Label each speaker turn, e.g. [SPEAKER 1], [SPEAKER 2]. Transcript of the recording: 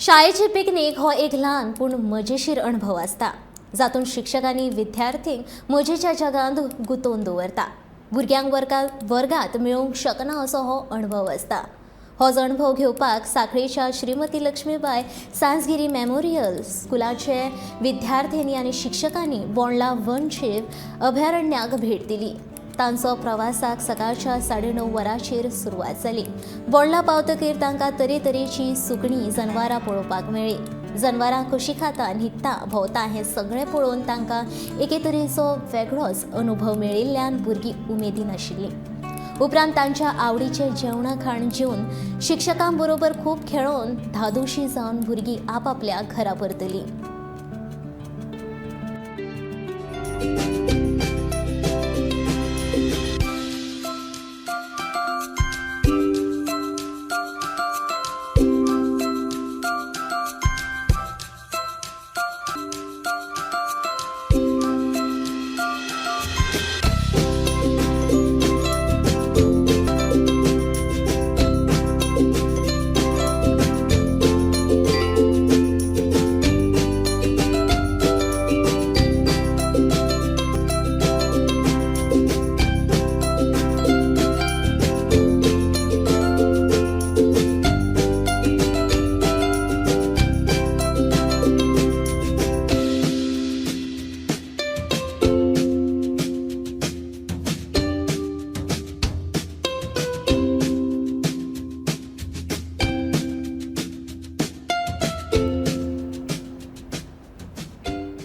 [SPEAKER 1] शाळेची पिकनीक हो एक ल्हान पूण मजेशीर अणभव आसता, जातूंत शिक्षक आनी विद्यार्थींक मजेच्या जगांत गुंतोवन दवरता. भुरग्यांक वर्गात मेळूंक शकना असो हो अणभव आसता. होच अणभव घेवपाक साखळीच्या श्रीमती लक्ष्मीबाय सांजगिरी मेमोरियल स्कुलाचे विद्यार्थ्यांनी आनी शिक्षकांनी बोंडला वनजीव अभयारण्याक भेट दिली. तांचो प्रवासाक सकाळच्या 9:30 वरांचेर सुरवात जाली. बोंडला पावतकीर तांकां तरेतरेची सुकणीं जनवारां पळोवपाक मेळ्ळीं. जनवारां कशीं खाता, न्हिदता, भोंवता हें सगळें पळोवन तांकां एके तरेचो वेगळोच अनुभव मेळिल्ल्यान भुरगीं उमेदीन आशिल्लीं. उपरांत तांच्या आवडीचें जेवणां खाण जेवन शिक्षकां बरोबर खूब खेळोवन धादोशी जावन भुरगीं आपापल्या घरा परतलीं.